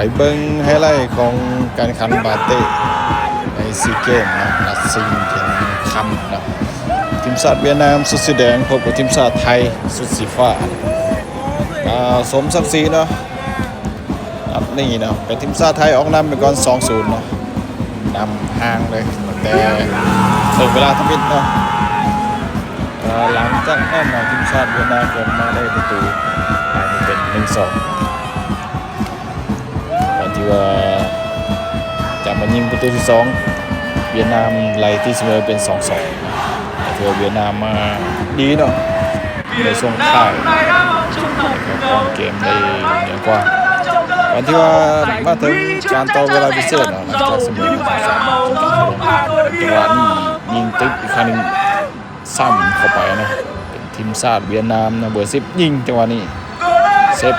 ໄປເບິ່ງໄຮໄລຂອງການແຂ່ງຂັນບາເຕະໃນຊີເກມເນາະ ນັດຊິງເປັນຄ່ຳເນາະ. ທີມຊາດຫວຽດນາມຊຸດສີແດງພົບກັບທີມຊາດໄທຊຸດສີຟ້າ ອາ ສົມສັກສີເນາະ. ນັດນີ້ເນາະ ເປັນທີມຊາດໄທອອກນຳໄປກ່ອນ ສອງສູນເນາະ ນຳຫ່າງເລີຍ ແຕ່ເຖິງເວລາທຳອິດເນາະ. ອາ ຫຼັງຈາກນັ້ນເນາະ ທີມຊາດຫວຽດນາມກໍມາໄດ້ປະຕູ ກາຍມາເປັນ ໜຶ່ງສອງ ກ່ອນທີ່ວ່າຈະມາຍິງປະຕູທີສອງ ຫວຽດນາມໄລ່ຕີສະເໝີເປັນ ສອງສອງ ຖືວ່າຫວຽດນາມມາດີເນາະ ໃນຊ່ວງທ້າຍ ຄອງເກມໄດ້ຫຼວງກວ່າ. ກ່ອນທີ່ວ່າມາເຖິງການຕໍ່ເວລາພິເສດເນາະ ຫຼັງຈາກສະເໝີ ຈັງຫວະນີ້ຍິງຕິດອີກຄັ້ງໜຶ່ງ ຊ້ຳເຂົ້າໄປເນາະ ເປັນທີມຊາດຫວຽດນາມເນາະ ເບີສິບຍິງຈັງຫວະນີ້ ເຊບ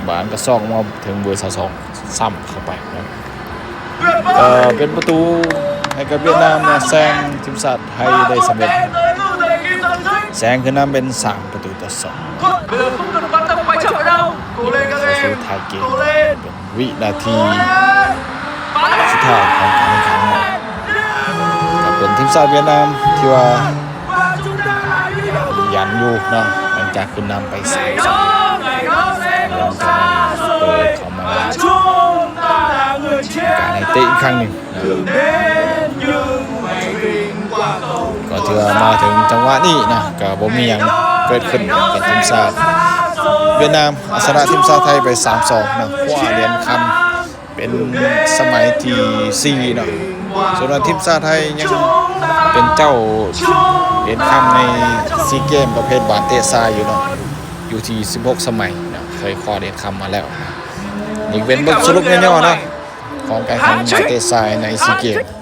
ບານກະຊອກມາເຖິງເບີຊາວສອງ ຊ້ຳເຂົ້າໄປເນາະ. ເອີ ເປັນປະຕູໃຫ້ກັບຫວຽດນາມເນາະ ແຊງທີມຊາດໄທໄດ້ສຳເລັດ ແຊງຂຶ້ນນຳເປັນສາມປະຕູຕໍ່ສອງ ເຂົ້າສູ່ທ້າຍເກມ ເປັນວິນາທີສຸດທ້າຍຂອງການແຂ່ງຂັນເນາະ. ກໍເປັນທີມຊາດຫວຽດນາມທີ່ວ່າ ຍັນຢູ່ເນາະ ຫຼັງຈາກຂຶ້ນນຳໄປ ສາມສອງ ຫຼັງຈາກນັ້ນເປີດເຂົ້າມາການໃຫ້ເຕະອີກຄັ້ງໜຶ່ງ ກໍຖືວ່າມາເຖິງຈັງຫວະນີ້ເນາະ ກໍບໍ່ມີຫຍັງເກີດຂຶ້ນ ເປັນທີມຊາດຫວຽດນາມເອົາຊະນະທີມຊາດໄທໄປ ສາມສອງ ເນາະ ຄວ້າຫຼຽນຄຳ ເປັນສະໄໝທີສີ່ເນາະ. ສ່ວນວ່າທີມຊາດໄທຍັງເປັນເຈົ້າຫຼຽນຄຳໃນຊີເກມປະເພດບານເຕະຊາຍຢູ່ເນາະ ຢູ່ທີ່ສິບຫົກສະໄໝເນາະ ເຄີຍຄວ້າຫຼຽນຄຳມາແລ້ວ. ນີ້ເປັນບົດສະຫຼຸບຫຍໍ້ໆເນາະ ຂອງການແຂ່ງຂັນບານເຕະຊາຍໃນຊີເກມ.